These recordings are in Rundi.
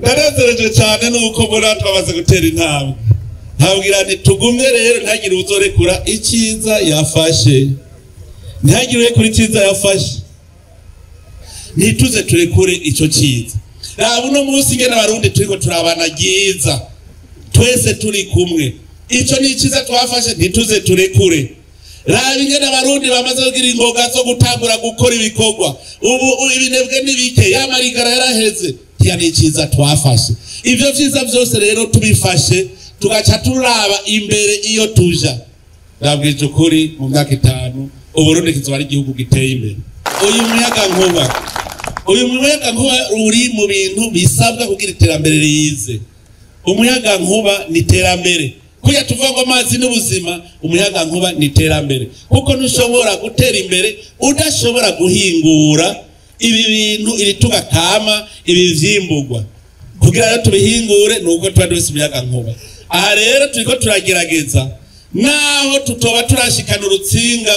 Ndanezereje cyane nuko mbona twamaze gutera intambwe. Ntabwira nti tugumye rero, ntihagire uzorekura icyiza yafashe, ntihagire urekura icyiza yafashe, ntituze turekure icyo cyiza. Raba uno munsi ingene Abarundi turiko turabana ryiza, twese turi kumwe. Icyo ni icyiza twafashe, ntituze turekure. Raba ingene Abarundi bamaze kugira ingoga zo gutangura gukora ibikorwa. Ubu ibinebwe ni bike, yamarigara yaraheze. Kiya ni icyiza twafashe. Ivyo vyiza vyose rero tubifashe, tugaca turaba imbere iyo tuja. Ndabwije ukuri, mu myaka 5 Uburundi kizoba ari igihugu giteye imbere. Uyu muyaga nkuba uri mu bintu bisabwa kugira iterambere rize. Umuyaga nkuba ni iterambere. Kuya tuvuga ngo amazi n'ubuzima, umuyaga nkuba ni iterambere, kuko ntushobora gutera imbere udashobora guhingura ibi bintu, iri tunga kama, ibi vyimburwa. Kugira rero tubihingure nuko tuba dufise umuyaga nkuba. Aha rero turiko turagerageza, naho tutoba turashikana urutsinga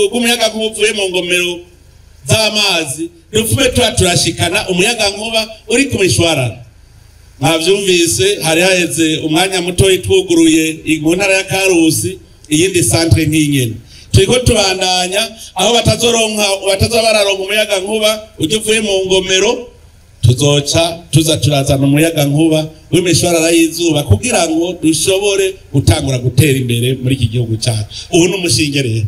rw'umuyaga nkuba uvuye mu ngomero z'amazi, dupfume tuba turashikana umuyaga nkuba uri ku mishwarara. Mwavyumvise, hari haheze umwanya muto twuguruye mu ntara ya Karusi iyindi centre nk'inyene. Turiko tubandanya aho batazoronka, batazoba bararonka umuyaga nkuba ujya uvuye mu ngomero, tuzoca tuza turazana umuyaga nkuba w'imishwarara y'izuba kugira ngo dushobore gutangura gutera imbere muri iki gihugu cyacu. Ubu ni umushinge rero.